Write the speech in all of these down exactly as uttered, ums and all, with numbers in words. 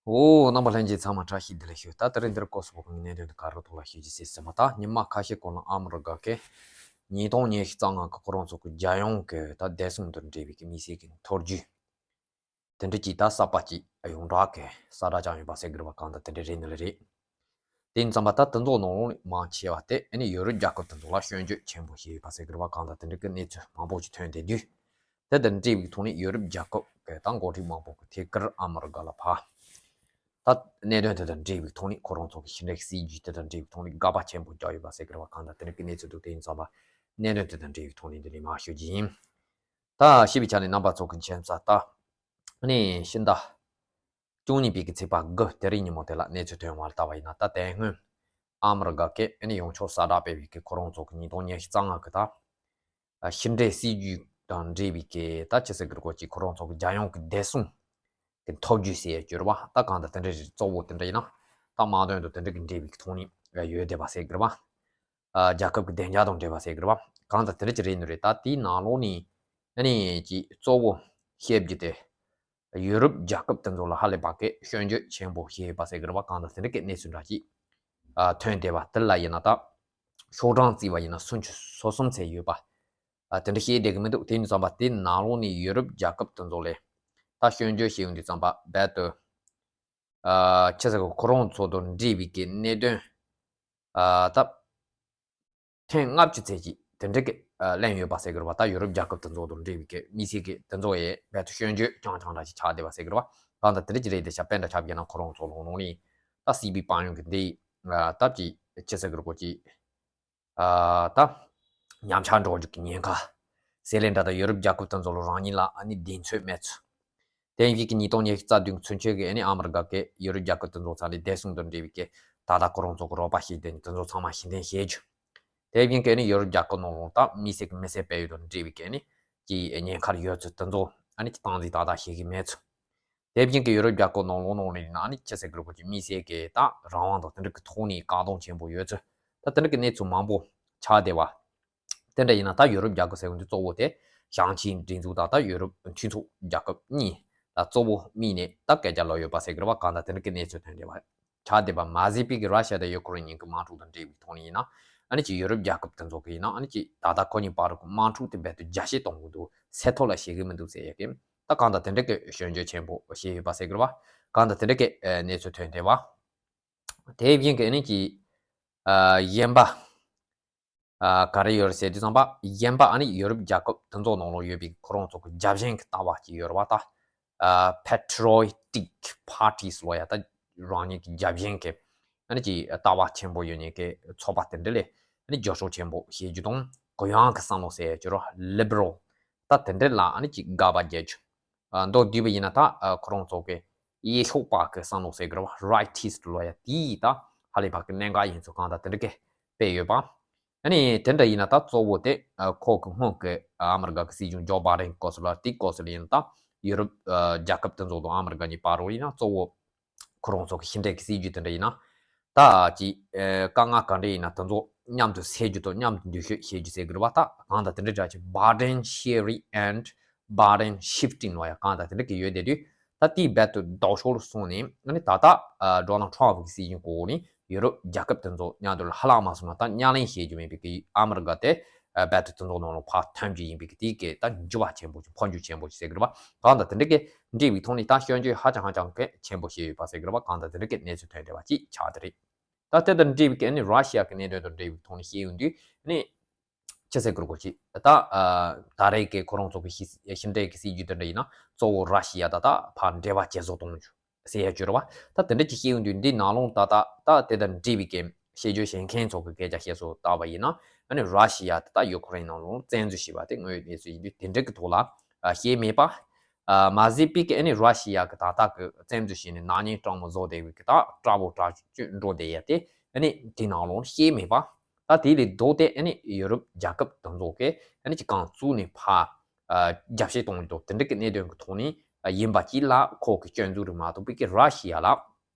འོ། རྣམ་པ་ལྷན་རྒྱས་ཚང་མ་བཀྲ་ཤིས་བདེ་ལེགས་ཞུ། ད་དེ་རིང་འདིར་སྐོར་སོགས་ཀྱི་གནད་དོན་དུ་ག་རུ་ཐོག་ལ་ཤོད་ཀྱི་ཟེར་ཟིན་པ། ད་ཉི་མ་ཁ་ཤས་གོང་ལ་ཨ་མི་རི་ཀ་གི་ཉིས་སྟོང་ཉི་ཤུ་རྩ་ལྔ་གི་ཁོ་རང་ཚོ་གི་རྒྱལ་ཡོངས་གི་ད་བདེ་སྲུང་དང་འབྲེལ་བའི་གི་དམིགས་བསལ་གྱི་ཐོ་བརྒྱུད། དེ་འདྲ་ཅིག་ད་གསར་པ་ཅིག་ཡོངས་གྲགས་ཀྱི་གསལ་བསྒྲགས་བྱུང་ཡོད་པ་ཟེར་གི་རེད་པ། གང་ལྟར་དེ་འདྲ་རེད་ནི་ལ་རེད། དེ་ཡིན་ཙང་པ་ད་དེ་ཚོ་ནང་ལོགས་ནས་མང་ཆེ་བ་དེ་ཨ་ནི་ཡུ་རོབ་རྒྱལ་ཁབ་དེ་ཚོ་ལ་སྐྱོན་བརྗོད་ཆེན་པོ་བྱས་ཡོད་པ་ཟེར་གི་རེད་པ། གང་ལྟར་དེ་འདྲ་གི་གནས་ཚུལ་མང་པོ་ཞིག་ཐོན་བསྡད་དུས། དེ་དང་འབྲེལ་བའི་ཐོག་ནས་ཡུ་རོབ་རྒྱལ་ཁབ་ཀྱི་ད་འགོ་ཁྲིད་མང་པོ་གི་ཐད་ཀར་ཨ་མི་རི་ཀ་ལ་ཕར་ད་གནད་དོན་དེ་དང་འབྲེལ་བའི་ཐོག་ནས་ཁོ་རང་ཚོ་གི་ཕྱི་འབྲེལ་སྲིད་ཇུས་དེ་དང་འབྲེལ་བའི་ཐོག་ནས་དགག་པ་ཆེན་པོ་བརྒྱབ་ཡོད་པ་ཟེར་གི་རེད་པ། གང་ལྟར་དེ་འདྲ་གི་གནས་ཚུལ་འདུག་དེ་ཡིན་ཙང་པ་གནད་དོན་དེ་དང་འབྲེལ་བའི་ཐོག་ནས་འདི་ནས་མར་ཤོད་ཀྱི་ཡིན། ད་ཞིབ་པའི་ཆ་ནས་རྣམ་པ་ཚོ་གི་མཁྱེན་གསལ་ལྟར། ཨ་ནི་ཕྱི་ཟླ་བཅུ་གཉིས་པའི་གི་ཚེས་པ་དགུ་དེ་རིང་ཉིན་མོ་དེ་ལ་གནས་ཚུལ་ཐོན་པ་ལ་ལྟ་བ་ཡིན་ན། ད་དེ་སྔོན་ཨ་མི་རི་ཀ་གི་ཨ་ནི་ཡོངས་ཁྱབ་གསལ་བསྒྲགས་སྤེལ་བའི་གི་ཁོ་རང་ཚོ་གི་ཉིས་སྟོང་ཉི་ཤུ་རྩ་ལྔ་གི་ད་ཕྱི་འབྲེལ་སྲིད་ཇུས་དང་འབྲེལ་བའི་གི་ད་ཅི་ཟེར་གི་རེད་གོ་ཅིག་ཁོ་རང་ཚོ་གི་རྒྱལ་ཡོངས་གི་བདེ་སྲུང་གི་ཐོ་བརྒྱུད་ཟེར་ཡ་གྱུར་བ། ད་གང་ལྟར་དེ་འདྲ་རེད། གཙོ་བོ་དེ་འདྲ་ཡིན་ན་ད་དམག་དོན་དང་དེ་འདྲ་གི་འབྲེལ་བའི་གི་ཐོག་ནས་ཡོད་བསྡད་པ་ཟེར་གི་རེད་པ། ཨ། རྒྱལ་ཁབ་ཀྱི་བདེ་འཇགས་དང་འབྲེལ་བ་ཟེར་གི་རེད་པ། གང་ལྟར་དེ་འདྲ་ཅིག་རེད་ནི་རེད། ད་དེའི་ནང་ལོགས་ནས་ཨ་ནི་ཅིག་གཙོ་བོ་བཤད་རྒྱུ་དེ། ཡུ་རོབ་རྒྱལ་ཁབ་དེ་ཚོ་ལ་ཧ་ལས་པ་གི་སྐྱོན་བརྗོད་ཆེན་པོ་བྱས་ཡོད་པ་ཟེར་གི་རེད་པ། གང་ལྟར་དེ་འདྲ་གི་གནས་ཚུལ་འདྲ་ཅིག་ཨ། ཐོན་བསྡད་པ་དེ་ལ་ཡིན་ན་ད་ཤོག་གྲངས་བརྩིས་པ་ཡིན་ན་སུམ་ཅུ་སོ་གསུམ་ཙམ་ཡོད་པ། ཨ། དེ་འདྲ་བཤད་བསྡད་གི་མི་འདུག་དེ་ཡིན་ཙང་པ་དེའི་ནང་ལོགས་ནས་ཡུ་རོབ་རྒྱལ་ཁབ་དེ་ཚོ་ལ་ད་སྐྱོན་བརྗོད་བྱས་ཡོང་དུས་ཙང་པ་རྦད་དེ། ཨ། ཅི་ཟེར་གི་ཁོ་རང་ཚོ་དང་འབྲེལ་བའི་གི་གནད་དོན། ཨ། ད་ཐེངས་ལྔ་བཅུ་ཙམ་ཅིག་དེ་འདྲ་གི་ཨ། གླེང་ཡོད་པ་ཟེར་གི་རེད་པ། ད་ཡུ་རོབ་རྒྱལ་ཁབ་དེ་ཚོ་དང་འབྲེལ་བའི་གི་དམིགས་བསལ་གི་དེ་ཚོ་ཡི་རྦད་དེ་སྐྱོན་བརྗོད་རྐྱང་རྐྱང་འདྲ་ཞིག་ཆགས་བསྡད་པ་ཟེར་གི་རེད་པ། གང་ལྟར་དེ་འདྲ་ཅིག་རེད་དེ། ཤ་དཔེ་འདྲ་ཆགས་བྱས་ན་ཁོ་རང་ཚོ་ལོང་ལོང་ནས་ད་སྲིད་པའི་དཔལ་ཡོན་གི་འདི་ཨ། ད་ཅིག་ཅི་ཟེར་གི་རེད་གོ་ཅིག་ཨ། ད་ཉམས་ཆག་འགྲོ་རྒྱུ་གི་ཉེན་ཁ། ཟེར་ལེ་འདྲ་ད་ཡུ་རོབ་རྒྱལ་ཁབ་དེ་ཚོ་ལ་རང་ཉིད་ལ་ཨ་ནི་གདེང་ཚོད་མེད་ཚུལ། དེ་ཡིན་གྱི་ཉིས་སྟོང་ཉི་ཤུ་རྩ་བདུན་ཚུན་ཆད་ཀྱི་ཨ་ནི་ཨ་མི་རི་ཀ་གི་ཡུ་རོབ་རྒྱལ་ཁབ་དེ་ཚོ་ཚང་ལ་བདེ་སྲུང་དང་འབྲེལ་བའི་གི་ད་ལྟ་ཁོ་རང་ཚོ་གི་རོགས་པ་བྱེད་དེ་དེ་ཚོ་ཚང་མ་ཕྱིར་འཐེན་བྱེད་རྒྱུ། དེ་ཡིན་གྱི་ཨ་ནི་ཡུ་རོབ་རྒྱལ་ཁབ་ནང་ལོགས་ད་དམིགས་བསལ་གྱི་མི་སེར་སྤེལ་ཡུལ་དང་འབྲེལ་བའི་གི་ཨ་ནི་ཀྱི་ཉེན་ཁ་ཡོད་ཚུལ་དེ་ཚོ་ཨ་ནི་ཀྱི་སྟངས་འཛིན་ཏག་ཏག་བྱེད་ཀྱི་མེད་ཚུལ། དེ་བཞིན་གྱི་ཡུ་རོབ་རྒྱལ་ཁབ་ནང་ལོགས་ནང་ལ་ཡིན་ན་ཨ་ནི་ཅི་ཟེར་གི་རེད་གོ་ཅིག་དམིགས་བསལ་གྱི་ད་རང་དབང་དང་དེ་འདྲ་གི་ཐོག་ནས་བཀག་སྡོམ་ཆེན་པོ་ཡོད་ཚུལ། ད་དེ་འདྲ་གི་གནས་ཚུལ་མང་པོ་ཆགས་བསྡད་པ། དེ་འདྲ་ཡིན་ན་ད་ཡུ་རོབ་རྒྱལ་ཁབ་ཟེར་བ་འདི་གཙོ་བོ་དེ་ཞང་ཆིན་སྒྲིག་འཛུགས་དང་ད་ཡུ་རོབ་མཐུན་ཚོགས་རྒྱལ་ཁབ་གཉིས་ལ་གཙོ་བོ་དམིགས་ནས་ད་སྐད་ཆ་ལབ་ཡོད་པ་ཟེར་གི་རེད་པ། གང་ལྟར་དེ་འདྲ་གི་གནས་ཚུལ་ཐོན་བསྡད་པ། ཆགས་བསྡད་པ་མ་ཟད་པའི་གི་ར་ཤ་དང་ཡུ་ཀེ་རེན་གཉིས་ཀྱི་དམག་འཁྲུག་དང་འབྲེལ་བའི་ཐོག་ནས་ཡིན་ན་ཨ་ནི་ཅིག་ཡུ་རོབ་རྒྱལ་ཁབ་དེ་ཚོ་གི་ཡིན་ན་ཨ་ནི་ཅིག་ད་ལྟ་ཁོ་གཉིས་བར་གྱི་དམག་འཁྲུག་དེ་རྦད་དེ་རྒྱ་སྐྱེད་གཏོང་གི་འདུག་ཟེར་ཐོག་ལ་བྱེད་གི་མི་འདུག་ཟེར་ཡ་གི། ད་གང་ལྟར་དེ་འདྲ་གི་སྐྱོན་བརྗོད་ཆེན་པོ་བྱས་ཡོད་པ་ཟེར་གི་རེད་པ། གང་ལྟར་དེ་འདྲ་གི་གནས་ཚུལ་ཐོན་བསྡད་པ། དེ་བཞིན་གི་ཨ་ནི་ཅིག་ཨ། གཞན་པ། ཨ། ག་རེ་ཡོད་རེད་ཟེར་དུས་ཙམ་པ་གཞན་པ་ཨ་ནི་ཡུ་རོབ་རྒྱལ་ཁབ་དེ་ཚོ་ནང་ལོགས་ཡོད་པའི་ཁོ་རང་ཚོ་གི་རྒྱབ་ཆེན་གྱི་ལྟ་བ་ཅིག་ཡོད་རེད་པ། ད་ཨ། Patriotic Parties ལབ་ཡ་ད་རང་ཉིད་ཀྱི་རྒྱབ་ཆེན་གྱི་ཨ་ནི་ཅིག་ལྟ་བ་ཆེན་པོ་ཡོད་མཁན་གྱི་ཚོགས་པ་དེ་འདྲ་ལ་ཨ་ནི་རྒྱབ་སྐྱོར་ཆེན་པོ་བྱེད་རྒྱུ་དང་གུ་ཡངས་ཀྱི་བསམ་བློ་ཟེར་ཡ་ཅིག་ཡོད་རེད་པ། Liberal ད་དེ་འདྲ་ལ་ཨ་ནི་ཅིག་དགག་པ་རྒྱག་རྒྱུ། ཨ། མདོར་བསྡུས་པ་ཡིན་ན་ད་ཨ། ཁོ་རང་ཚོ་གི་གཡས་ཕྱོགས་པ་གི་བསམ་བློ་ཟེར་གི་རེད་པ། Rightist ལབ་ཡ་དེའི་ད་ཧ་ལས་པ་གི་གནད་འགག་ཡིན་ཚུལ་གང་ལྟར་དེ་འདྲ་གི་སྤེལ་ཡོད་པ། ཨ་ནི་དེ་འདྲ་ཡིན་ན་ད་གཙོ་བོ་དེ་ཨ། ཁོ་གི་སྔོན་གི་ཨ། ཨ་མི་རི་ཀ་གི་སྲིད་གཞུང་ཇོ་བྷའི་ཌེན་གི་སྐབས་སུ་ལ་དེའི་སྐབས་སུ་ལ་ཡིན་ན་ད་ཡུ་རོབ་ཨ། རྒྱལ་ཁབ་དེ་ཚོ་དང་ཨ་མི་རི་ཀ་གཉིས་བར་རུ་ཡིན་ན་གཙོ་བོ་ཁོ་རང་ཚོ་གི་ཕྱི་འབྲེལ་གྱི་སྲིད་ཇུས་དེ་འདྲ་ཡིན་ན། ད་ཅིག་ཨ། དཀའ་ངལ་ག་འདྲ་ཡིན་ན་དེ་ཚོ་མཉམ་དུ་སེལ་རྒྱུ་དང་མཉམ་དུ་འགྲུལ་བཞུད་བྱེད་རྒྱུ་ཟེར་གི་རེད་པ། ད་གང་ལྟར་དེ་འདྲ་འདྲ་ཅིག་Burden Sharing and Burden Shifting ལབ་ཡ་གང་ལྟར་དེ་འདྲ་གི་ཡོད་བསྡད་དུས། ད་དེའི་རྦད་དེ་ལྡོག་ཕྱོགས་ལ་སོང་ནས་ཨ་ནི་ད་ལྟ་ཨ། Donald Trump གི་སྲིད་གཞུང་འོག་ནས་ཡུ་རོབ་རྒྱལ་ཁབ་དེ་ཚོ་མཉམ་དུ་ལ་ཧ་ལམ་མ་སོང་ན་ད་བརྙན་ལེན་བྱེད་རྒྱུ་མེད་པའི་གི་ཨ་མི་རི་ཀ་དེ་ཨ། རྦད་དེ་དེ་ཚོ་ནང་ལ་ཕར་ཐོན་རྒྱུ་ཡིན་པའི་གི་དེའི་གི་ད་འགྱུར་བ་ཆེན་པོ་ཅིག་འཕོ་འགྱུར་ཆེན་པོ་ཅིག་ཟེར་གི་རེད་པ། གང་ལྟར་དེ་འདྲ་གི་འབྲེལ་བའི་ཐོག་ནས་ད་སྐྱོན་བརྗོད་ཧ་ཅང་ཧ་ཅང་གི་ཆེན་པོ་བྱས་ཡོད་པ་ཟེར་གི་རེད་པ། གང་ལྟར་དེ་འདྲ་གི་གནས་ཚུལ་ཐོན་བསྡད་པ་ཅིག་ཆགས་བསྡད་རེད། ད་དེ་དང་འབྲེལ་བའི་གི་ཨ་ནི་ར་ཤི་ཡ་གི་གནད་དོན་དང་འབྲེལ་བའི་ཐོག་ནས་བཤད་ཡོང་དུས་ཨ་ནི་ཅི་ཟེར་དགོས་རེད་གོ་ཅིག་ད་ཨ། ད་རེས་ཀྱི་ཁོ་རང་ཚོ་གི་ཕྱི་ཕྱི་འབྲེལ་གྱི་སྲིད་ཇུས་དེ་འདྲ་ཡིན་ན་གཙོ་བོ་ར་ཤི་ཡ་ད་ད་ཕར་འབྲེལ་བ་བྱེད་བཟོ་གཏོང་རྒྱུ་ཟེར་ཡ་ཅིག་ཡོད་རེད་པ། ད་དེ་འདྲ་ཅིག་བཤད་ཡོང་དུས་འདི་ནང་ལོགས་ད་ད་ད་དེ་དང་འབྲེལ་བའི་གི་བཤད་རྒྱུ་བྱེད་མཁན་ཚོ་གི་སྐད་ཆ་བཤད་སྲོལ་ལྟ་བ་ཡིན་ན་ཨ་ནི་ར་ཤི་ཡ་ད་ད་ཡུ་ཁུ་རེན་ནང་ལོགས་བཙན་འཛུལ་བྱས་པ་དེ་དངོས་ཡོད་གནས་ཚུལ་ཡིན་དུས་དེ་འདྲ་གི་ཐོག་ལ་ཨ། བཤད་མེད་པ། ཨ། མ་ཟད་པའི་གི་ཨ་ནི་ར་ཤི་ཡ་གི་ད་ལྟ་གི་བཙན་འཛུལ་བྱས་ནས་ནག་ཉེས་སྤྲང་མོ་བཟོ་བསྡད་པའི་གི་ད་དྲག་པོ་དྲག་སྤྱོད་འགྲོ་བསྡད་ཡ་དེ་ཨ་ནི་དེ་ནང་ལོགས་བཤད་མེད་པ། ད་དེ་ལས་ལྡོག་སྟེ་ཨ་ནི་ཡུ་རོབ་རྒྱལ་ཁབ་དེ་ཚོ་གིས་ཨ་ནི་ཅིག་རྐང་བཙུགས་ནས་ཕར་ཨ། རྒྱབ་བཤིག་གཏོང་རྒྱུ་དེ་འདྲ་གི་གནད་དོན་གི་ཐོག་ནས་ཨ། ཡིན་པ་ཅིག་ལ་ཁོ་གི་སྐྱོན་འཛུགས་རིགས་མ་གཏོགས་པའི་གི་ར་ཤི་ཡ་ལ་ཨ་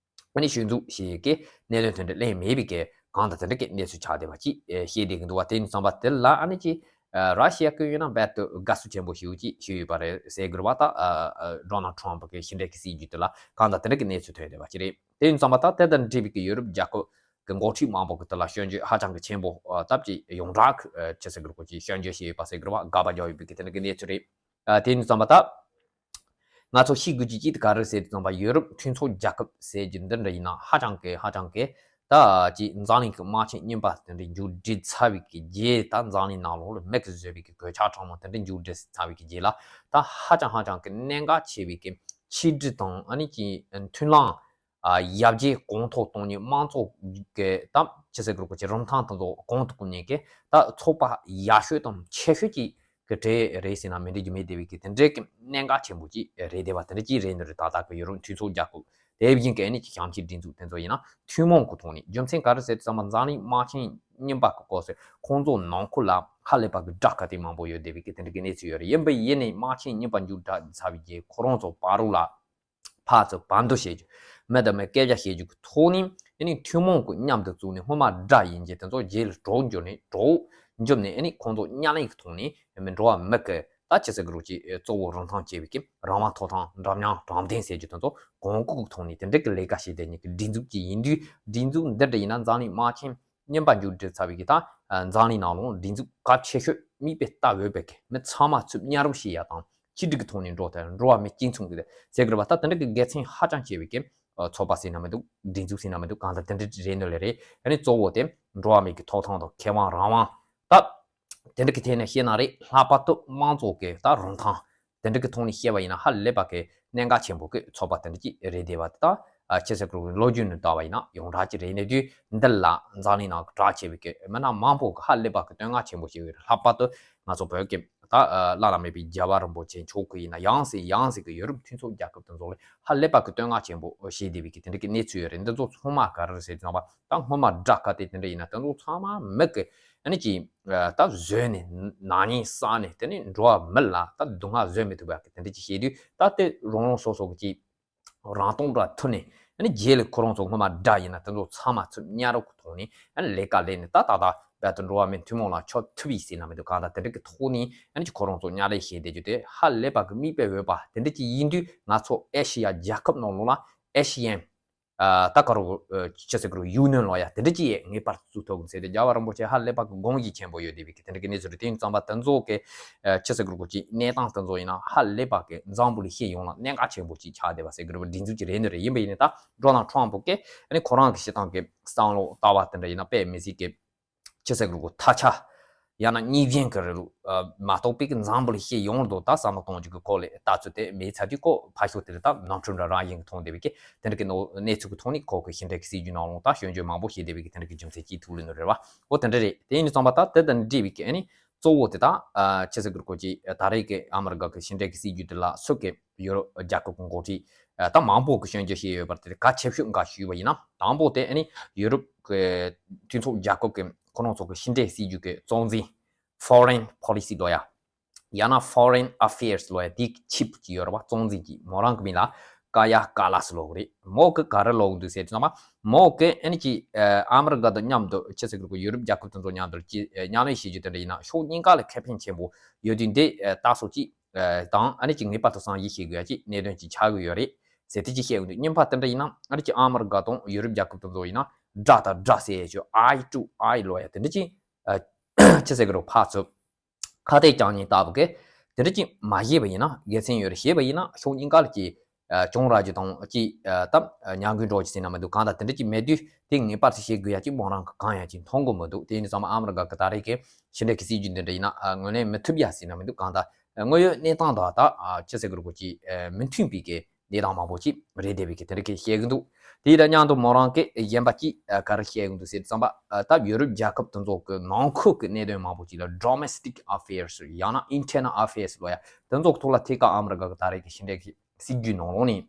ནི་སྐྱོན་འཛུགས་ཞེས་ཀྱི་གནད་དོན་དེ་འདྲ་གླེང་མེད་པའི་གི་གང་ལྟར་དེ་འདྲ་གི་གནས་ཚུལ་ཆགས་བསྡད་པ་ཅིག་ཨེ། བཤད་བསྡད་གི་འདུག་པ། དེ་ཡིན་ཙང་པ་དེ་ལ་ཨ་ནི་ཅིག་ ཨ་ར་ཤི་ཡ་གི་ཡིན་ན་རྦད་དེ་དགའ་བསུ་ཆེན་པོ་ཞེ་པོ་ཅིག་བྱས་ཡོད་པ་རེད་ཟེར་གི་རེད་བ། ད་ཨ་ཨ་ཌོ་ནལ་ཌི་ཊརམ་ཕི་གི་ཕྱི་འབྲེལ་གྱི་སྲིད་ཇུས་དེ་ལ་གང་ལྟར་དེ་འདྲ་གི་གནས་ཚུལ་ཐོན་བསྡད་པ་ཅིག་རེད། དེ་ཡིན་ཙང་མ་ད་དེ་དང་འབྲེལ་བའི་གི་ཡོ་རོབ་རྒྱལ་ཁབ་གི་འགོ་ཁྲིད་མང་པོ་གི་དེ་ལ་སྐྱོན་བརྗོད་ཧ་ཅང་གི་ཆེན་པོ་ཨ་སྟབས་ཀྱིས་ཡོངས་གྲགས་ཨ་ཅི་ཟེར་དགོས་རེད། ཁོ་ཅིག་སྐྱོན་བརྗོད་བྱས་ཡོད་པ་ཟེར་དགོས་རེད་བ། དགག་པ་རྒྱག་ཡོད་པའི་གི་དེ་འདྲ་གི་གནས་ཚུལ་རེད། ཨ་དེ་ཡིན་ཙང་མ་ད་ང་ཚོ་ཤེས་དགོས་ཀྱི་གཅིག་དེ་ག་རེ་ཟེར་དུས་ཙམ་པ་ཡོ་རོབ་མཐུན་ཚོགས་རྒྱལ་ཁབ་ཟེར་རྒྱུ་འདི་འདྲ་ཡིན་ན་ཧ་ཅང་གི་ཧ་ཅང་གི་ད་ཅིག་འཛམ་གླིང་གི་དམག་ཆེན་གཉིས་པ་དེ་འདྲ་མཇུག་སྒྲིལ་ཚར་བའི་གི་རྗེས། ད་འཛམ་གླིང་ནང་ལོགས་ལ་མེ་གི་བཟོས་པའི་གི་གོད་ཆག་གྲང་མོ་དེ་འདྲ་མཇུག་སྒྲིལ་ཚར་བའི་གི་རྗེས་ལ་ད་ཧ་ཅང་ཧ་ཅང་གི་གནད་འགག་ཆེ་བའི་གི་ཆིག་སྒྲིལ་དང་ཨ་ནི་ཅིག་མཐུན་ལམ། ཨ་ཡར་རྒྱས་གོང་མཐོར་གཏོང་ནས་དམངས་གཙོ་གི་ད་ཅི་ཟེར་དགོས་རེད། ཁོ་ཅིག་རིན་ཐང་དེ་ཚོ་གོང་དུ་བཀུར་ནས་གི་ད་ཚོགས་པ་ཡག་ཤོས་དང་ཆེ་ཤོས་ཅིག་གི་གྲས་རེད་ཟེར་ན་མི་འགྲིག་རྒྱུ་མེད་བསྡད་པའི་གི་དེ་འདྲའི་གི་གནད་འགག་ཆེན་པོ་ཅིག་རེད་བསྡད་པ་དེ་འདྲ་ཅིག་རེད་འདུག་རེད། ད་ལྟ་གི་ཡོ་རོབ་མཐུན་ཚོགས་རྒྱལ་ཁབ་དེ་བཞིན་གི་ཨ་ནི་ཅིག་ཞབས་ཕྱི་སྒྲིག་འཛུགས་དེ་ཚོ་ཡིན་ན་ཐུན་མོང་གི་ཐོག་ནས། རྒྱུ་མཚན་ག་རེ་ཟེར་དུས་ཙམ་པ་འཛམ་གླིང་དམག་ཆེན་གཉིས་པ་གི་སྐབས་སུ་ཁོང་ཚོ་ནང་ཁུལ་ལ་ཧ་ལས་པ་གི་དགྲ་ག་དེ་མང་པོ་ཡོད་བསྡད་པའི་གི་དེ་འདྲ་གི་གནས་ཚུལ་ཡོད་རེད། ཡིན་པ་ཡིན་ནའི་དམག་ཆེན་གཉིས་པ་མཇུག་བསྒྲིལ་ཚར་བའི་རྗེས་ཁོ་རང་ཚོ་བར་དུ་ལ། ཕར་ཚུར་བར་འདུམ་བྱེད་རྒྱུ། མི་དང་མི་སྐད་ཆ་བཤད་རྒྱུ་གི་ཐོག་ནས་ཨ་ནི་ཐུན་མོང་གི་མཉམ་དུ་བཙུགས་ནས་སྔོན་མ་དགྲ་ཡིན་གྱི་དེ་ཚོ་རྗེས་ལ་གྲོགས་འགྱུར་ནས་གྲོགས་འགྱུར་ནས་ཨ་ནི་ཁོང་ཚོ་མཉམ་ལས་ཀྱི་ཐོག་ནས་མི་འགྲོ་བ་མི་གི་ད་ཅི་ཟེར་དགོས་རེད། ཅིག་གཙོ་བོ་རིན་ཐང་ཆེ་བའི་གི་རང་དབང་ཐོབ་ཐང་འདྲ་མཉམ་དྲང་བདེན་ཟེར་རྒྱུ་དེ་ཚོ་གོང་བཀུར་གྱི་ཐོག་ནས་དེ་འདྲ་གི་ལས་ཀ་བྱེད་བསྡད་མཁན་གྱི་སྒྲིག་འཛུགས་ཅིག་ཡིན་དུས། སྒྲིག་འཛུགས་འདི་འདྲ་ཡིན་ན་འཛམ་གླིང་དམག་ཆེན་གཉིས་པ་མཇུག་སྒྲིལ་ཚར་བའི་གི་ད་འཛམ་གླིང་ནང་ལོགས་སྒྲིག་འཛུགས་གལ་ཆེ་ཤོས། མིག་དཔེ་ལྟ་འོས་པའི་གི་མི་ཚང་མ་ཚུར་མཉམ་རུབ་བྱེད་ཡ་དང་ཆིག་སྒྲིལ་གྱི་ཐོག་ནས་འགྲོ་ཐལ། འགྲོ་བ་མི་གཅིག་མཚུངས་ཀྱི་ཟེར་དགོས་རེད་བ། ད་དེ་འདྲ་གི་དགེ་མཚན་ཧ་ཅང་ཆེ་བའི་གི་ཚོགས་པ་ཟེར་ན་མི་འདུག་སྒྲིག་འཛུགས་ཟེར་ན་མི་འདུག་གང་ལྟར་དེ་འདྲ་རེད་འདོད་ལེ་རེད། ཨ་ནི་གཙོ་བོ་དེ་འགྲོ་བ་མི་གི་ཐོབ་ཐང་དང་ཁེ་དབང་རང་དབང་ད། དེ་འདྲ་གི་ཐད་ནས་བཤད་ན་རེད། ལྷག་པར་དུ་དམངས་གཙོ་གི་ད་རིན་ཐང་དེ་འདྲ་གི་ཐོག་ནས་བཤད་པ་ཡིན་ན་ཧ་ལས་པ་གི་གནད་འགག་ཆེན་པོ་གི་ཚོགས་པ་དེ་འདྲ་ཅིག་རེད་བསྡད་པ་དེ། ད་ཨ་ཆི་ཟེར་དགོས་རེད། ལོ་རྒྱུས་ནས་བལྟས་པ་ཡིན་ན་ཡོངས་གྲགས་ཅིག་རེད། གནས་དུས་འདི་ལ་འཛམ་གླིང་ནང་གི་གྲགས་ཆེ་བའི་གི་མི་སྣ་མང་པོ་གི་ཧ་ལས་པ་གི་བསྟོད་བསྔགས་ཆེན་པོ་བྱས་ཡོད་རེད། ལྷག་པར་དུ་ང་ཚོ་བོད་ཀྱི་ད་ཨ་བླ་ན་མེད་པའི་རྒྱལ་བ་རིན་པོ་ཆེ་མཆོག་གི་ཡིན་ན་ཡང་སེ་ཡང་སེ་གི་ཡོ་རོབ་མཐུན་ཚོགས་རྒྱལ་ཁབ་དེ་ཚོ་ལ་ཧ་ལས་པ་གི་བསྟོད་བསྔགས་ཆེན་པོ་བྱས་བསྡད་པའི་གི་དེ་འདྲ་གི་གནས་ཚུལ་ཡོད་རེད། འདི་ཚོ་ཚང་མ་ག་རེ་རེད་ཟེར་ཙང་པ། ད་སྔོན་མ་དགྲ་ག་དེ་དེ་འདྲ་ཡིན་ན་དེ་ཚོ་ཚང་མ་མི་གི་ཨ་ནི་ཅིག་ད་བཟོས་ནས་ནག་ཉེས་བསགས་ནས་དེ་ནས་འགྲོ་བ་མི་ལ་ད་སྡུག་བསྔལ་བཟོད་མི་ཐུབ་པ་གི་དེ་འདྲ་ཅིག་བྱེད་དུས། ད་དེ་རང་རང་སོ་སོ་གི་ཅིག་རང་སྟོང་འདྲ་ཐུབ་ནས། ཨ་ནི་རྗེས་ལ་ཁོ་རང་ཚོ་སྔོན་མ་དགྲ་ཡིན་ན་དེ་ཚོ་ཚང་མ་ཚུར་མཉམ་རུབ་ཀྱི་ཐོག་ནས་ཨ་ནི་ལས་ཀ་ལས་ནས་ད་ད་ད་རྦད་དེ་འགྲོ་བ་མི་ཐུན་མོང་ལ་ཆགས་ཐུབ་ཡིན་ཟེར་ན་མི་འདུག་གང་ལྟར་དེ་འདྲ་གི་ཐོག་ནས་ཨ་ནི་ཅིག་ཁོ་རང་ཚོ་མཉམ་ལས་བྱས་བསྡད་རྒྱུ་དེ་ཧ་ལས་པ་གི་མིག་དཔེ་འོས་པ་དེ་འདྲ་ཅིག་ཡིན་དུས། ང་ཚོ་ཨེ་ཤི་ཡ་རྒྱལ་ཁབ་ནང་ལོགས་ལ་ཨེ་ཤི་ཡན་ཨ་ད་ག་རུ་ཨ་ཅི་ཟེར་དགོས་རེད། ཡུ་ནན་ལབ་ཡ་དེ་འདྲ་ཅིག་ངེས་པར་དུ་བཙུགས་ཐུབ་དགོས་ཟེར་ཏེ། རྒྱལ་བ་རིན་པོ་ཆེ་ཧ་ལས་པ་གི་དགོངས་གཞི་ཆེན་པོ་ཡོད་བསྡད་པའི་གི་དེ་འདྲ་གི་གནས་ཚུལ་རེད། དེ་ཡིན་ཙང་པ་དེ་ཚོ་གི་ཨ་ཅི་ཟེར་དགོས་རེད། ཅིག་གནས་སྟངས་དེ་ཚོ་ཡིན་ན་ཧ་ལས་པ་གི་འཛམ་བུ་གླིང་སྤྱི་ཡོངས་ལ་གནད་འགག་ཆེན་པོ་ཅིག་ཆགས་བསྡད་པ་ཟེར་དགོས་རེད་པ། སྒྲིག་འཛུགས་ཅིག་རེད་འདོད་རེད། ཡིན་པ་ཡིན་ནའི་ད་ཌོ་ནལ་ཊམ་ཕི་གི་ཨ་ནི་ཁོ་རང་གི་སྤྱིར་བཏང་གི་བསམ་བློ་ལྟ་བ་དེ་འདྲ་ཡིན་ན་དཔེ་མི་སྲིད་གི་ཅི་ཟེར་དགོས་རེད། ཐ་ཆད་ཡང་ན་གཉིས་ཕན་གི་རེད་ལུགས་མ་གཏོགས་པའི་གི་འཛམ་བུ་གླིང་སྤྱི་ཡོངས་ལ་ད་བསམ་བློ་གཏོང་རྒྱུ་གི་སྐོར་ལ་ལྟ་ཚུལ་དེ་མེད་ཚར་དུས། ཁོ་ཕར་ཕྱོགས་དེ་ལ་ད་ནོར་འཁྲུལ་འདྲ་རང་བཞིན་གི་མཐོང་བསྡད་པའི་གི་དེ་འདྲ་གི་ནོ་གནས་ཚུལ་གི་ཐོག་ནས་ཁོ་གི་ཕྱི་འབྲེལ་གི་སྲིད་ཇུས་ནང་ལོགས་ད་སྐྱོན་བརྗོད་མང་པོ་བྱས་བསྡད་པའི་གི་དེ་འདྲ་གི་རྒྱུ་མཚན་གཅིག་ཐུག་ལེ་ནོ་རེད་བ། འོ་དེ་འདྲ་རེད། དེ་ཡིན་ཙང་པ་ད་དེ་དང་འབྲེལ་བའི་གི་ཨ་ནི་གཙོ་བོ་དེ་ད་ཨ་ཅི་ཟེར་དགོས་རེད། ཁོ་ཅིག་ད་རེས་ཀྱི་ཨ་མི་རི་ཀ་གི་ཕྱི་འབྲེལ་གྱི་སྲིད་ཇུས་དེ་ལ་སུ་གི་ཡོ་རོབ་རྒྱལ་ཁབ་ཀྱི་འགོ་ཁྲིད་ཨ་ད་མང་པོ་གི་སྐྱོན་བརྗོད་བྱས་ཡོད་པ་དེ་གལ་ཆེ་ཤོས་འགའ་ཞུས་པ་ཡིན་ན། དང་པོ་དེ་ཨ་ནི་ཡོ་རོབ་ཀྱི་མཐུན་ཚོགས་རྒྱལ་ཁབ་ཀྱི་ཁོ་རང་ཚོ་གི་ཕྱི་འབྲེལ་སྲིད་ཇུས་ཀྱི་གཙོ་འཛིན། Foreign Policy ལབ་ཡ། ཡང་ན་Foreign Affairs ལབ་ཡ། དེའི་ཆིབས་ཀྱི་ཡོད་རེད་བ། གཙོ་འཛིན་གྱི་མོ་རང་གི་མིང་ལ་ཀ་ཡ་ཀ་ལ་སི་ལབ་ཀྱི་རེད། མོ་གི་ག་རེ་ལབ་ཀྱི་འདུག་ཟེར་དུས་ཙམ་པ། མོ་གི་ཨ་ནི་ཅིག་ཨ་མི་རི་ཀ་དང་མཉམ་དུ་ཅི་ཟེར་དགོས་རེད། ཡོ་རོབ་རྒྱལ་ཁབ་དེ་ཚོ་མཉམ་དུ་ཅིག་མཉམ་ལས་བྱེད་རྒྱུ་དེ་འདྲ་ཡིན་ན་ཕྱོགས་གཉིས་ཀ་ལ་ཁེ་ཕན་ཆེན་པོ་ཡོད་དུས། འདི་ལྟ་སོགས་ཅིག་དང་ཨ་ནི་ཅིག་ངེས་པར་དུ་བསམ་གཞིག་བྱེད་དགོས་ཡ་ཅིག་གནད་དོན་ཅིག་ཆགས་ཀྱི་ཡོད་རེད་ཟེར་དེ་ཅིག་བཤད་ཀྱི་འདུག་གཉིས་པ་དེ་འདྲ་ཡིན་ན་ཨ་ནི་ཅིག་ཨ་མི་རི་ཀ་དང་ཡོ་རོབ་རྒྱལ་ཁབ་དེ་ཚོ་ཡིན་ན་དགྲ་དང་དགྲ་ཟེར་ཡ་ཅིག་eye to eye ལབ་ཡ་དེ་འདྲ་ཅིག་ཨ་ཅི་ཟེར་དགོས་རེད། ཕར་ཚུར་ཁ་གཏད་རྒྱག་མཁན་ལྟ་བུ་གི་དེ་འདྲ་ཅིག་མ་བྱས་པ་ཡིན་ན་དགེ་མཚན་ཡོད་རེད། བྱས་པ་ཡིན་ན་ཕྱོགས་གཉིས་ཀ་ལ་ཅིག་ཨ་གྱོང་རག་རྒྱུ་དང་ཅིག་ཨ་ད་ཉམས་རྒུད་འགྲོ་རྒྱུ་ཟེར་ན་མི་འདུག་གང་ལྟར་དེ་འདྲ་ཅིག་མེད་དུས། དེ་ངེས་པར་དུ་བྱེད་དགོས་ཡ་ཅིག་མོ་རང་གི་གང་ཡང་ཅིག་མཐོང་གི་མི་འདུག་དེ་ཡིན་ཙང་མ་ཨ་མི་རི་ཀ་གི་ད་རེས་ཀྱི་ཕྱི་འབྲེལ་གྱི་སྲིད་ཇུས་འདི་འདྲ་ཡིན་ན་ཨ་ངོས་ལེན་མི་ཐུབ་ཡ་ཟེར་ན་མི་འདུག་གང་ལྟར་དངོས་ཡོད་གནས་སྟངས་དང་ད་ཨ་ཅི་ཟེར་དགོས་རེད། ཁོ་ཅིག་ཨ་མི་མཐུན་པའི་གི་གནས་སྟངས་མང་པོ་ཅིག་རེད་བསྡད་པའི་གི་དེ་འདྲ་གི་བཤད་ཀྱི་འདུག་དེ་དང་མཉམ་དུ་མོ་རང་གི་གཞན་པ་ཅིག་ཨ་ག་རེ་བཤད་ཀྱི་འདུག་ཟེར་དུས་ཙམ་པ། ཨ་ད་ཡོ་རོབ་རྒྱལ་ཁབ་དེ་ཚོ་གི་ནང་ཁུལ་གི་གནད་དོན་མང་པོ་ཅིག་ལ་domestic affairs ཡང་ན་internal affairs ལབ་ཡ་དེ་ཚོ་གི་ཐོག་ལ་ཐད་ཀར་ཨ་མི་རི་ཀ་གི་ད་རེས་ཀྱི་ཕྱི་འབྲེལ་གྱི་སྲིད་ཇུས་ནང་ལོགས་ནས་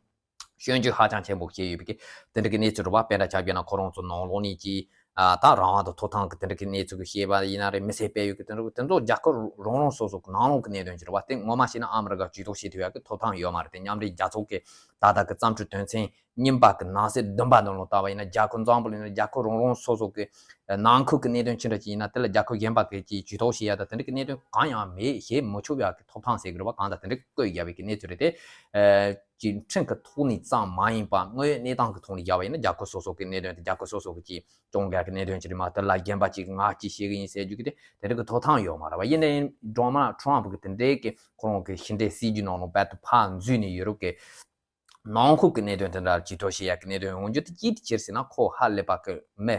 སྐྱོན་བརྗོད་ཧ་ཅང་ཆེན་པོ་བྱས་ཡོད་པའི་གི་དེ་འདྲ་གི་གནས་ཚུལ་རེད་བ། དཔེར་ན་ཆ་བཞག་ན་ཁོ་རང་ཚོ་ནང་ལོགས་ནས་ཀྱི་ཨ་ད་རང་དབང་དང་ཐོབ་ཐང་གི་དེ་འདྲ་གི་གནས་ཚུལ་གི་བཤད་པ་ཡིན་ན་རེད། མི་སེར་སྤེལ་ཡུལ་གི་དེ་འདྲ་གི་དེ་ཚོ་རྒྱལ་ཁབ་རང་རང་སོ་སོ་གི་ནང་ལོགས་གི་གནད་དོན་ཅིག་རེད་བ། དེ་ངོ་མ་བཤད་ན་ཨ་མི་རི་ཀ་ཇུས་གཏོགས་བྱེད་ཐུབ་ཡ་གི་ཐོབ་ཐང་ཡོད་མ་རེད། དེ་མཉམ་འབྲེལ་རྒྱལ་ཚོགས་གི་ད་ལྟ་གི་བརྩམས་ཆོས་དོན་ཚན་ གཉིས་པ་གི་ནང་གསེས་བདུན་པ་ནང་ལ་བལྟ་བ་ཡིན་ན། རྒྱལ་ཁབ་འཛམ་བུ་གླིང་ནང་རྒྱལ་ཁབ་རང་རང་སོ་སོ་གི་ནང་ཁུལ་གྱི་གནད་དོན་ཅི་འདྲ་ཅིག་ཡིན་ན། དེ་ལ་རྒྱལ་ཁབ་གཞན་པ་གིས་ཅིག་ཇུས་གཏོགས་བྱེད་ཡ་དང་། དེ་འདྲ་གི་གནད་དོན་གང་ཡང་མེད། བྱེད་མི་ཆོག་ཡ་གི་ཐོབ་ཐང་ཟེར་གི་རེད་པ། གང་ལྟར་དེ་འདྲ་བཀོད་བཞག་པའི་གི་གནས་ཚུལ་རེད་དེ། ཨ་ཅིག་ཁྲིམས་ཀྱི་ཐོག་ནས་ཙམ་མ་ཡིན་པ། དངོས་ཡོད་གནས་སྟངས་ཀྱི་ཐོག་ནས་བཞག་པ་ཡིན་ན། རྒྱལ་ཁབ་སོ་སོ་གི་གནད་དོན་དེ་རྒྱལ་ཁབ་སོ་སོ་གི་ཅིག་སྐྱོང་དགོས་ཀྱི་གནད་དོན་ཅིག་རེད་མ་གཏོགས། དེ་ལ་གཞན་པ་ཅིག་ངས་ཅིག་བྱེད་ཀྱི་ཡིན་ཟེར་རྒྱུ་གི་དེ་དེ་འདྲ་གི་ཐོབ་ཐང་ཡོད་མ་རེད་པ། ཡིན་ནའི་ཌོ་ནལ་ཊམ་གི་དེ་འདྲའི་གི་ཁོ་རང་གི་ཕྱི་འབྲེལ་སྲིད་ཇུས་ནང་ལ་རྦད་དེ་ཕར་འཛུལ་ནས་ཡུ་རོབ་གི་ནང་ཁུལ་གྱི་གནད་དོན་དེ་འདྲ་ཇུས་གཏོགས་བྱེད་ཡ་གི་གནད་དོན་ཡོང་རྒྱུ་དེ་ཅིའི་ཕྱིར་ཟེར་ན། ཁོ་ཧ་ལས་པ་གི་མི།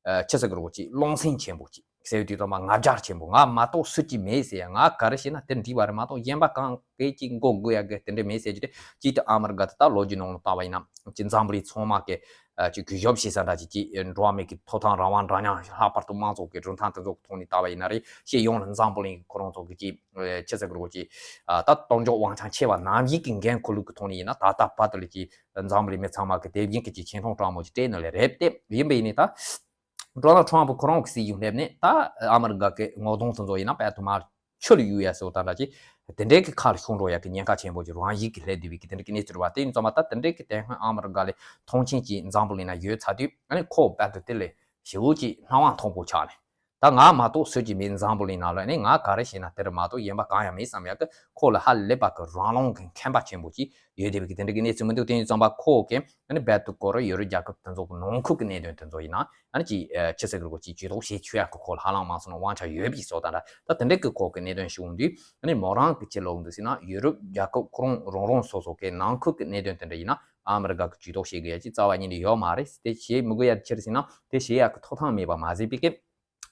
ཨ་ཆི་ཟེར་གི་རེད་གོ། ཅིག་བློ་སེམས་ཆེན་པོ། ཅིག་ཟེར་བའི་དུས་ཙམ་པ་ང་རྒྱལ་ཆེན་པོ། ང་མ་གཏོགས་སུ་གཅིག་མེད་ཟེར་ཡ། ང་ག་རེ་བྱས་ན་དེ་འགྲིག་པ་རེད་མ་གཏོགས། གཞན་པ་གང་གིས་ཅིག་མགོ་སྒུར་ཡ་གི་དེ་འདྲ་མེད་ཟེར་རྒྱུ་དེ། ཅིག་ཏུ་ཨ་མི་རི་ཀ་དེ་ད་ལོ་རྒྱུས་ནང་ལ་བལྟ་བ་ཡིན་ན། ཅིག་འཛམ་བུ་གླིང་ཚང་མ་གི་ཨ་ཅིག་གུས་ཞབས་བྱེད་ས་འདྲ། ཅིག་ཅིག་འགྲོ་བ་མི་གི་ཐོབ་ཐང་རང་དབང་འདྲ་མཉམ་ལྷག་པར་དུ་མང་གཙོ་གི་རིན་ཐང་དེ་ཚོ་གི་ཐོག་ནས་བལྟ་བ་ཡིན་ན་རེད། སྤྱི་ཡོངས་ལ་འཛམ་བུ་གླིང་གི་ཁོ་རང་ཚོ་གི་ཅིག་ཨ་ཆི་ཟེར་གི་རེད་གོ། ཅིག་ཨ་ད་གཏོར་འཇོག་དབང་ཆ་ཆེ་བ་ནམ་ཞིག་གི་འགན་འཁུར་ལུགས་ཀྱི་ཐོག་ནས་ཡིན་ན། ད་ལྟ་བར་དུ་ལ་ཅིག་འཛམ་བུ་གླིང་མི་ཚང་མ་གི་དེ་བཞིན་གི་ཅིག་ཆེ་མཐོང་སྤྲང་མོ་ཅིག་སྤྲད་ནི་ལས་རེད་དེ། ཡིན་པ་ཡིན་ནའི་ད་ཌོ་ནལ་ཊམ་ཁོ་རང་གི་སྲིད་ཇུས་སླེབས་ནས། ད་ཨ་མི་རི་ཀ་གི་ངོ་གདོང་དེ་ཚོ་ཡིན་ན་རྦད་དེ་མར་ཆུ་ལ་གཡུག་ཡ་སོགས་དང་འདྲ། ཅིག་དེ་འདྲའི་གི་ཁ་ལ་ཤོར་འགྲོ་ཡ་གི་ཉེན་ཁ་ཆེན་པོ་ཅིག་རང་བཞིན་གི་སླེབས་བསྡད་པའི་གི་དེ་འདྲའི་གི་གནས་ཚུལ་རེད་པ། དེ་ཡིན་ཙང་མ་ད་དེ་འདྲའི་གི་དེ་སྔོན་ཨ་མི་རི་ཀ་ལ་མཐོང་ཆེན་ཅིག་འཛམ་བུ་གླིང་ན་ཡོད་ཚར་དུས། ཨ་ནི་ཁོ་རྦད་དེ་དེ་ལས་ཞེ་པོ་ཅིག་སྣང་བ་མཐོན་པོ་ཆགས་ནས། ད་ང་མ་གཏོགས་སུ་གཅིག་མེད་འཛམ་བུ་གླིང་ནང་ལ། ཨ་ནི་ང་ག་རེ་བྱས་ན་དེ་རེད་མ་གཏོགས་གཞན་པ་གང་ཡང་མེད་བསམ་ཡ་གི། ཁོ་ལ་ཧ་ལས་པ་གི་རང་རློམ་གི་ཁེངས་པ་ཆེན་པོ་ཅིག་ཡོད་བསྡད་པའི་གི་དེ་འདྲ་གི་གནས་ཚུལ་མི་འདུག་དེ་ཡིན་ཙང་མ་ཁོ་གི་ཨ་ནི་རྦད་དེ་ཁོ་རང་ཡུ་རོབ་རྒྱལ་ཁབ་དེ་ཚོ་གི་ནང་ཁུལ་གི་གནད་དོན་དེ་ཚོ་ཡིན་ན། ཨ་ནི་ཅིག་ཨ་ཆི་ཟེར་གི་རེད་གོ། ཅིག་ཇུས་གཏོགས་བྱེད་ཆོག་ཡ་གི་ཁོ་ལ་ཧ་ལམ་མང་ཚོགས་ནང་དབང་ཆ་ཡོད་པའི་བཟོ་ལྟ་འདྲ། ད་དེ་འདྲ་གི་ཁོ་གི་གནད་དོན་ཞིག་འོང་དུས། ཨ་ནི་མོ་རང་གི་ཅི་ལབ་འདུག་ཟེར་ན། ཡུ་རོབ་རྒྱལ་ཁབ་ཁོ་རང་རང་རང་སོ་སོ་གི་ནང་ཁུལ་གི་གནད་དོན་དེ་འདྲ་ཡིན་ན་ཨ་མི་རི་ཀ་གི་ཇུས་གཏོགས་བྱེད་དགོས་ཡ་ཅིག་རྩ་བ་ཉིད་ནས་ཡོད་མ་རེད། དེ་བྱེད་མི་དགོས་ཡ་ཅི་རེད་ཟེར་ན། དེ་བྱེད་ཡ་གི་ཐོབ་ཐང་མེད་པ་མ་ཟད་པའི་གི།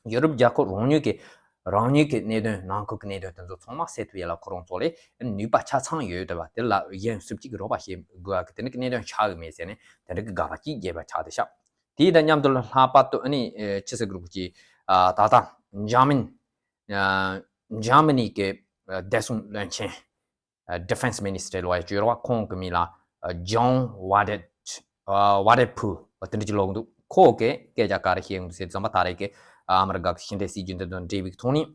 ཡུ་རོབ་རྒྱལ་ཁབ་རང་ཉིད་ཀྱི་རང་ཉིད་ཀྱི་གནད་དོན། ནང་ཁུལ་གྱི་གནད་དོན་དེ་ཚོ་ཚང་མ་སེལ་ཐུབ་ཡ་ལ་ཁོ་རང་ཚོ་ལ་ནུས་པ་ཆ་ཚང་ཡོད་བསྡད་པ། དེ་ལ་གཞན་སུ་གཅིག་གིས་རོགས་པ་བྱེད་དགོས་ཡ་གི་དེ་འདྲ་གི་གནད་དོན་ཆགས་ཀྱི་མེད་ཟེར་ནས་དེ་འདྲ་གི་དགག་པ་ཅིག་བརྒྱབ་པ་ཆགས་བསྡད་ཤག་དེ་དང་མཉམ་དུ་ལ་ལྷག་པར་དུ་ཨ་ནི་ཨེ་ཆི་ཟེར་གི་རེད་གོ། ཅིག་ཨ་ད་ལྟ་འཇར་མན་ཨ་འཇར་མ་ནི་གི་ཨ་བདེ་སྲུང་བློན་ཆེན། ཨ་Defense Minister ལབ་ཡ་ཅིག་ཡོད་རེད་པ། ཁོང་གི་མིང་ལ་ཨ་John Wadet ཨ་Wadephul དེ་འདྲ་ཅིག་ལབ་འདུག་ཁོ་གིས་སྐད་ཆ་ག་རེ་བཤད་ཡོང་འདུག་ཟེར་ཙམ་པ། ད་རེས་ཀྱི་ཨ་མི་རི་ཀ་གི་ཕྱི་འབྲེལ་སྲིད་ཇུས་འདི་དང་འབྲེལ་བའི་ཐོག་ནས།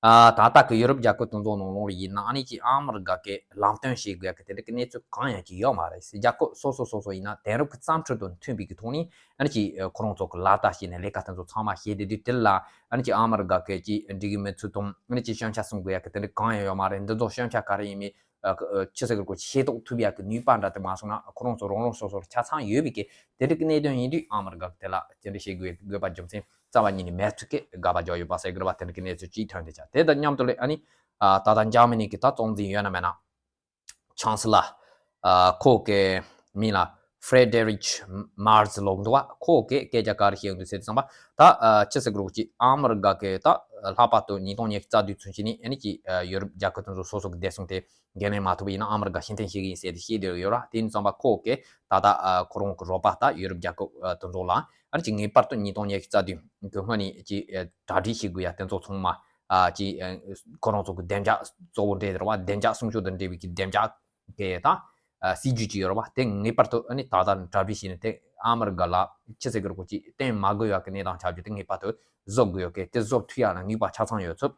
ཨ་ད་ལྟ་གི་ཡུ་རོབ་རྒྱལ་ཁབ་དེ་ཚོ་ནང་ལོགས་ལ་ཡིན་ན། ཨ་ནི་ཅིག་ཨ་མི་རི་ཀ་གིས་ལམ་སྟོན་བྱེད་དགོས་ཡ་གི་དེ་འདྲ་གི་གནས་ཚུལ་གང་ཡང་ཅིག་ཡོད་མ་རེད་ཟེར། རྒྱལ་ཁབ་སོ་སོ་སོ་སོ་ཡིན་ན་དེང་རབས་ཀྱི་བརྩམས་ཆོས་དང་མཐུན་པའི་གི་ཐོག་ནས། ཨ་ནི་ཅིག་ཁོ་རང་ཚོ་གི་ལག་བསྟར་བྱས་ནས་ལས་ཀ་དེ་ཚོ་ཚང་མ་བྱེད་བསྡད་དུས། དེ་ལ་ཨ་ནི་ཅིག་ཨ་མི་རི་ཀ་གི་ཅིག་འགྲིག་གི་མེད་ཚུལ་དང་། ཨ་ནི་ཅིག་སྐྱོན་ཆ་གསུང་དགོས་ཡ་གི་དེ་འདྲ་གང་ཡང་ཡོད་མ་རེད། འདི་ཚོ་སྐྱོན་ཆ་ག་རེ་ཡིན་མིན་ཨ་ཆི་ཟེར་གི་རེད་གོ། ཤེས་རྟོགས་ཐུབ་ཡ་གི་ནུས་པ་འདྲ་དེ་མ་སོང་ན། ཁོ་རང་ཚོ་རང་རང་སོ་སོར་ཆ་ཚང་ཡོད་པའི་གི་དེ་འདྲ་གི་གནད་དོན་ཡིན་དུས། ཨ་མི་རི་ཀ་གི་དེ་ལ་དེ་འདྲ་བྱེད་དགོས་དགོས་པ་རྒྱུ་མཚན་རྩ་བ་ཉིད་ནས་མེད་ཚུལ་གི་དགག་པ་རྒྱག་ཡོད་པ་ཟེར་གི་རེད་པ། དེ་འདྲ་གི་གནས་ཚུལ་ཅིག་ཐོན་བསྡད་ཤག་དེ་དང་མཉམ་དུ་ལ་ཨ་ནི་ཨ་ད་ལྟ་འཇར་མ་ནི་གི་ད་གཙོ་འཛིན་ཡོད་ན་མེད་ན། ཆང་སི་ལར། ཨ་ཁོ་གི་མིང་ལ་Friedrich Merz ལབ་འདུག་པ། ཁོ་གིས་སྐད་ཆ་ག་རེ་བཤད་འདུག་ཟེར་དུས་ཙམ་པ། ད་ཨ་ཆི་ཟེར་གི་རེད་གོ། ཅིག་ཨ་མི་རི་ཀ་གི་ད་ལྷག་པར་དུ་ཉིས་སྟོང་ཉི་ཤུ་རྩ་བདུན་ཚུན་ཆད་ནས་ཨ་ནི་ཅིག་ཨ་ཡུ་རོབ་རྒྱལ་ཁབ་དེ་ཚོ་སོ་སོ་གི་བདེ་སྲུང་དེ་འགན་ལེན་མ་ཐུབ་པ་ཡིན་ན་ཨ་མི་རི་ཀ་ཕྱིར་འཐེན་བྱེད་གི་ཡིན་ཟེར་ཏེ་བཤད་བསྡད་ཡོད་ར། དེ་ཡིན་དུས་ཙམ་པ་ཁོ་གིས་ད་ལྟ་ཨ་ཁོ་རང་གི་རོགས་པ་ད་ཡུ་རོབ་རྒྱལ་ཁབ་ཨ་དེ་ཚོ་ལ། ཨ་ནི་ཅིག་ངེས་པར་དུ་ཉིས་སྟོང་ཉི་ཤུ་རྩ་བདུན་གི་སྔོན་ནས་ཅིག་ཨ་གྲ་སྒྲིག་བྱེད་དགོས་ཡ་དེ་ཚོ་ཚང་མ། ཨ་ཅིག་ཨ་ཁོ་རང་ཚོ་གི་བདེ་འཇགས་གཙོ་བོ་འདྲ་རེད་པ། བདེ་འཇགས་སྲུང་སྐྱོབ་དང་འབྲེལ་བའི་གི་བདེ་འཇགས་གི་ད་ཨ་སྲིད་ཇུས་ཅིག་ཡོད་རེད་པ། དེ་ངེས་པར་དུ་ཨ་ནི་ད་ལྟ་གྲ་སྒྲིག་བྱས་ནས། དེ་ཨ་མི་རི་ཀ་ལ་ཆི་ཟེར་གི་རེད་གོ། ཅིག་བརྟེན་མ་དགོས་ཡ་གི་གནས་སྟངས་ཆགས་རྒྱུ་དེ་ངེས་པར་དུ་བཟོ་དགོས་ཡོད་གི། དེ་བཟོ་ཐུབ་ཡ་ལ་ནུས་པ་ཆ་ཚང་ཡོད་ཚུལ།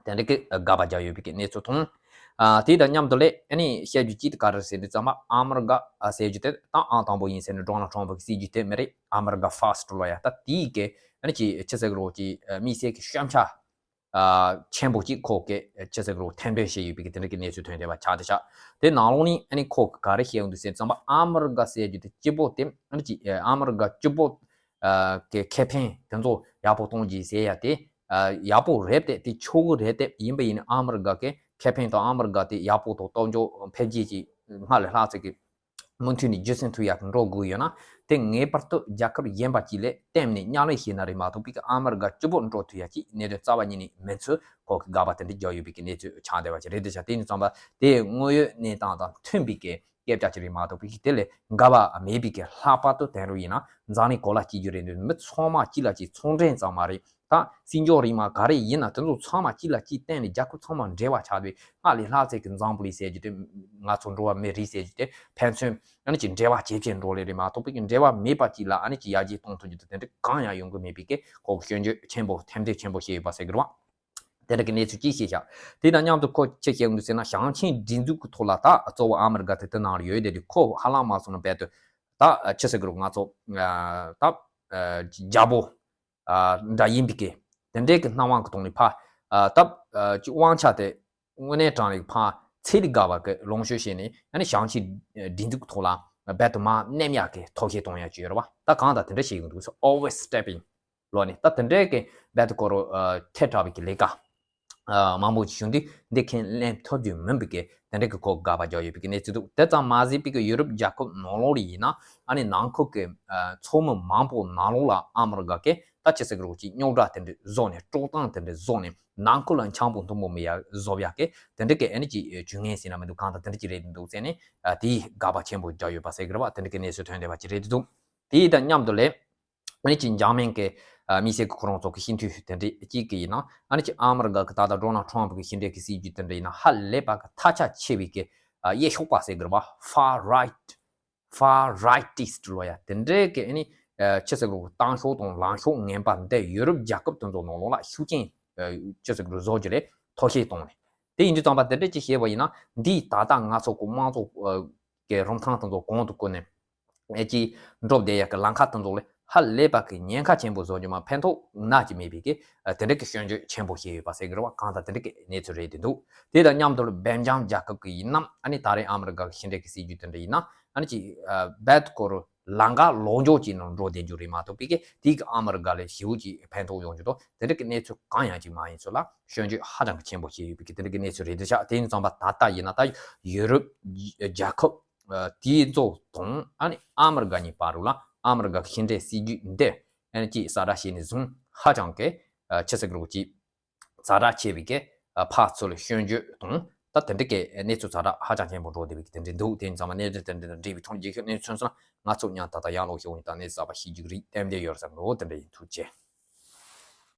དེ་འདྲ་གི་དགག་པ་རྒྱག་ཡོད་པའི་གི་གནས་ཚུལ་མཐོང་། ཨ་དེ་དང་མཉམ་དུ་ལས་ཨ་ནི་བཤད་རྒྱུ་གཅིག་དེ་ག་རེ་ཟེར་དུས་ཙམ་པ། ཨ་མི་རི་ཀ་ཨ་ཟེར་རྒྱུ་དེ་ད་ཨང་དང་པོ་ཡིན་ཟེར་ནས་ཌོ་ནལ་ཊམ་གི་སྲིད་ཇུས་དེ་མི་རེད། ཨ་མི་རི་ཀ་ཕར་སི་ཊི་ལབ་ཡ། ད་དེའི་གི་ཨ་ནི་ཅིག་ཆི་ཟེར་གི་རེད་གོ། ཅིག་དམིགས་བསལ་གི་སྐྱོན་ཆ་ཨ་ཆེན་པོ་ཅིག་ཁོ་གིས་ཆི་ཟེར་གི་རེད་གོ། ཐེར་འདོན་བྱས་ཡོད་པའི་གི་དེ་འདྲ་གི་གནས་ཚུལ་ཐོན་བསྡད་པ་ཆགས་བསྡད་ཤག་དེ་ནང་ལོགས་ནས་ཨ་ནི་ཁོ་གིས་ག་རེ་བཤད་ཡོང་འདུག་ཟེར་ཙམ་པ། ཨ་མི་རི་ཀ་ཟེར་རྒྱུ་དེ་སྐྱིད་པོ་དེ། ཨ་ནི་ཅིག་ཨ་མི་རི་ཀ་སྐྱིད་པོ་ཨ་གི་ཁེ་ཕན་དེ་ཚོ་ཡག་པོ་གཏོང་རྒྱུ་ཟེར་ཡ་དེ། ཨ་ཡག་པོ་རེད་དེ། དེ་ཆོག་གི་རེད་དེ། ཡིན་པ་ཡིན་ན་ཨ་མི་རི་ཀ་གི་ཁེ་ཕན་དང་། ཨ་མི་རི་ཀ་དེ་ཡག་པོ་དང་སྟོབས་འབྱོར་འཕེལ་རྒྱས་ཀྱི་སྔར་ལས་ལྷག་ཚད་ཀྱི་མུ་མཐུད་ནས་རྒྱུན་སྲིང་ཐུབ་ཡག་གི་འགྲོ་དགོས་ཡོད་ན། དེ་ངེས་པར་དུ་རྒྱལ་ཁབ་གཞན་པ་ཅིག་ལ་བརྟེན་ནས་མཉམ་ལས་བྱས་ན་རེད་མ་གཏོགས། པའི་གི་ཨ་མི་རི་ཀ་སྐྱིད་པོ་འགྲོ་ཐུབ་ཡག་གི་གནད་དོན་རྩ་བ་ཉིད་ནས་མིན་ཚུལ་ཁོ་གིས་དགག་པ་དེ་འདྲ་རྒྱག་ཡོད་པའི་གི་གནས་ཚུལ་ཆགས་བསྡད་པ་ཅིག་རེད་བསྡད་ཤག་དེ་ཡིན་དུས་ཙམ་པ་དེ་དངོས་ཡོད་གནས་སྟངས་དང་མཐུན་པའི་གི་སྐད་ཆ་ཅིག་རེད་མ་གཏོགས། པའི་གི་དེ་ལས་འགལ་བ་མེད་པའི་གི། ལྷག་པར་དུ་དེང་རབས་ཡིན་ན་འཛམ་གླིང་གོ་ལ་སྐྱེལ་རྒྱུ་རེད་འདུག་མི་ཚང་མ་གཅིག་ལ་གཅིག་ཚོང་འབྲེལ་ཙམ་མ་རེད། ད་སྲིད་འབྱོར་རིག་མ་ག་རེ་ཡིན་ན་དེ་ཚོ་ཚང་མ་གཅིག་ལ་གཅིག་བརྟེན་ནས་རྒྱལ་ཁབ་ཚང་མ་འབྲེལ་བ་ཆགས་པའི། སྔར་ལས་ལྷག་ཚད་ཀྱི་འཛམ་བུ་གླིང་ཟེར་རྒྱུ་དེ། ང་ཚོ་འགྲོ་བ་མི་རིགས་ཟེར་རྒྱུ་དེ་ཕན་ཚུན་ཨ་ནི་ཅིག་འབྲེལ་བ་ཇེ་ཆེར་འགྲོ་ལེ་རེད་མ་གཏོགས། པའི་གི་འབྲེལ་བ་མེད་པ་ཅིག་ལ་ཨ་ནི་ཅིག་ཡར་རྒྱས་གཏོང་ཐུབ་རྒྱུ་དེ་དེ་འདྲ་གང་ཡང་ཡོང་གི་མེད་པའི་གི་ཁོ་གི་སྐྱོན་བརྗོད་ཆེན་པོ། ཐེར་འདོན་ཆེན་པོ་བྱས་ཡོད་པ་ཟེར་གི་རེད་བ། དེ་འདྲ་གི་གནས་ཚུལ་ཅིག་བཤད་བཞག་དེ་དང་མཉམ་དུ་ཁོ་ཅི་བཤད་འདུག་ཟེར་ན། ཞིང་ཆེན་སྒྲིག་འཛུགས་ཀྱི་ཐོག་ལ་ད་གཙོ་བོ་ཨ་མི་རི་ཀ་དེ་དེ་ནང་ལ་ཡོད་དེ། དེ་ཁོ་ཧ་ལམ་མ་སོང་ན་རྦད་དེ་ད་ཆི་ཟེར་གི་རེད། ང་ཚོ་ད་རྒྱལ་པོ་འདྲ་ཡིན་པའི་གི་དེ་འདྲའི་གི་སྣང་བ་གི་ཐོག་ནས་ཕར་ད་ཅིག་དབང་ཆ་དེ་དངོས་གནས་དྲང་གནས་ཕར་ཚད་ལས་བརྒལ་བ་གི་ལོངས་སྤྱོད་བྱས་ནས། ཡང་ན་ཞིང་ཆེན་སྒྲིག་འཛུགས་ཐོག་ལ་རྦད་དེ་མར་མནན་ཡག་གི་ཐབས་ཤེས་གཏོང་ཡག་ཅིག་ཡོད་རེད་བ། ད་གང་ལྟར་དེ་འདྲ་བྱེད་ཀྱི་འདུག overstepping ལོ་ནས་ད་དེ་འདྲའི་གི་རྦད་དེ་ཁོ་རང་ཐལ་དྲགས་པའི་གི་ལས་ཀ་མང་པོ་ཞིག་བྱུང་དུས། འདི་ཁས་ལེན་ཐུབ་རྒྱུ་མིན་པའི་གི་དེ་འདྲའི་གི་ཁོ་དགག་པ་རྒྱག་ཡོད་པའི་གི་གནས་ཚུལ་འདུག་དེ་ཙམ་མ་ཟད་པའི་གི་ཡུ་རོབ་རྒྱལ་ཁབ་ནང་ལོགས་ལ་ཡིན་ན། ཨ་ནི་ནང་ཁུལ་གི་ཚོགས་མི་མང་པོ་ནང་ལོགས་ལ་ཨ་མི་རི་ཀ་གི་ད་ཆི་ཟེར་གི་རེད། ཅིག་རྙོག་དྲ་དེ་འདྲ་བཟོ་ནས། དཀྲོག་གཏམ་དེ་འདྲ་བཟོ་ནས། ནང་ཁུལ་ལ་འཆམ་པོ་མཐུན་པོ་མེད་ཡག་བཟོ་ཡག་གི་དེ་འདྲ་གི་ཨ་ནི་ཅིག་བྱུང་ངེས་ཟེར་ན་མི་འདུག་གང་ལྟར་དེ་འདྲ་ཅིག་རེད་འདུག་ཟེར་ནས་དེའི་དགག་པ་ཆེན་པོ་རྒྱག་ཡོད་པ་ཟེར་གི་རེད་བ། དེ་འདྲ་གི་གནས་ཚུལ་ཐོན་བསྡད་པ་ཅིག་རེད་འདུག་དེའི་དང་མཉམ་དུ་ལས། ཨ་ནི་ཅིག་འཇར་མན་གྱི་ཨ་མི་སེར་གྱི་ཁོ་རང་ཚོ་གི་སྤྱི་འཐུས་དེ་འདྲ་གཅིག་གིས་ཡིན་ན། ཨ་ནི་ཅིག་ཨ་མི་རི་ཀ་གི་ད་ལྟ་ཌོ་ནལ་ཊམ་གྱི་ཕྱི་འབྲེལ་གྱི་སྲིད་ཇུས་དེ་འདྲ་ཡིན་ན། ཧ་ལས་པ་གི་ཐལ་ཆ་ཆེ་བའི་གི་ཨ་གཡས་ཕྱོགས་པ་ཟེར་གི་རེད་བ། far right, far rightist ལོ་ཡ་དེ་འདྲའི་གི་ཨ་ནི་ཨ་ཆི་ཟེར་གི་རེད། བཏང་ཕྱོགས་དང་ལངས་ཕྱོགས་ངན་པ་འདི་ཡུ་རོབ་རྒྱལ་ཁབ་དེ་ཚོ་ནང་ལོགས་ལ་ཤུགས་རྐྱེན་ཨ་ཆི་ཟེར་གི་རེད། བཟོ་རྒྱུ་ལ་ཐབས་ཤེས་གཏོང་ནས། དེ་ཡིན་དུས་ཙམ་པ་དེ་འདྲ་ཅིག་བྱས་པ་ཡིན་ན། འདིས་ད་ལྟ་ང་ཚོ་གི་དམངས་གཙོ་ཨ་གི་རིན་ཐང་དེ་ཚོ་གོང་དུ་བཀུར་ནས། ཨེ་ཅིག་འགྲོ་བསྡད་ཡག་གི་ལམ་ཁ་དེ་ཚོ་ལ་ཧ་ལས་པ་གི་ཉེན་ཁ་ཆེན་པོ་བཟོ་རྒྱུ་མ། ཕན་ཐོགས་ནག་ཅིག་མེད་པའི་གི་ཨ་དེ་འདྲ་གི་སྐྱོན་བརྗོད་ཆེན་པོ་བྱས་ཡོད་པ་ཟེར་གི་རེད་བ། གང་ལྟར་དེ་འདྲ་གི་གནས་ཚུལ་རེད་འདུག་དེ་དང་མཉམ་དུ་སྦེལ་ཇམ་རྒྱལ་ཁབ་ཀྱི་ཡིན་ནམ། ཨ་ནི་ད་རེས་ཨ་མི་རི་ཀ་གི་ཕྱི་འབྲེལ་གྱི་སྲིད་ཇུས་དེ་འདྲ་ཡིན་ན། ཨ་ནི་ཅིག་ཨ་རྦད་དེ་ཁོ་རང་ལམ་ཁ་ལོག་འཇོག་ཅིག་ནང་འགྲོ་བསྡད་རྒྱུ་རེད་མ་གཏོགས་པའི་གི་དེ་གི་ཨ་མི་རི་ཀ་ལ་ཞེ་པོ་ཅིག་ཕན་ཐོགས་ཡོང་རྒྱུ་དང་། དེ་འདྲ་གི་གནས་ཚུལ་གང་ཡང་ཅིག་མ་ཡིན་ཚུལ་ལ་སྐྱོན་བརྗོད་ཧ་ཅང་གི་ཆེན་པོ་བྱས་ཡོད་པའི་གི་དེ་འདྲ་གི་གནས་ཚུལ་རེད་འདུག་ཤག་དེ་ཡིན་ཙང་པ་ད་ལྟ་ཡིན་ན་ད་ཡུ་རོབ་རྒྱལ་ཁབ་ཨ་དེ་ཚོ་དང་ཨ་ནི་ཨ་མི་རི་ཀ་གཉིས་བར་ལ། ཨ་མི་རི་ཀ་གི་ཕྱི་འབྲེལ་སྲིད་ཇུས་འདི་ཨ་ནི་ཅིག་གསལ་བསྒྲགས་བྱས་ནས་བཟུང་ཧ་ཅང་གི་ཨ་ཆི་ཟེར་གི་རེད། ཅིག་ཛ་དྲག་ཆེ་བའི་གི་ཨ་ཕར་ཚུར་ལ་སྐྱོན་བརྗོད་དང་། ད་དེ་འདྲ་གི་གནས་ཚུལ་ཛ་དྲག་ཧ་ཅང་ཆེན་པོ་འགྲོ་བསྡད་པའི་གི་དེ་འདྲ་འདུག་དེ་ཡིན་ཙང་མ་གནས་ཚུལ་དེ་འདྲ་དང་འབྲེལ་བའི་ཐོག་རྒྱལ་ཁབ་གནས་ཚུལ་སོང་ན། ང་ཚོ་མཉམ་ད་ལྟ་ཡང་ལོག་ཤོག་ཡིན། ད་གནས་ཚུལ་གསར་པ་ཤེས་རྒྱུ་གི་རེད། བསྟན་བསྡད་ཡོད་བསམ་ལོ། དེ་འདྲ་ཡིན། ཐུགས་རྗེ་ཆེ།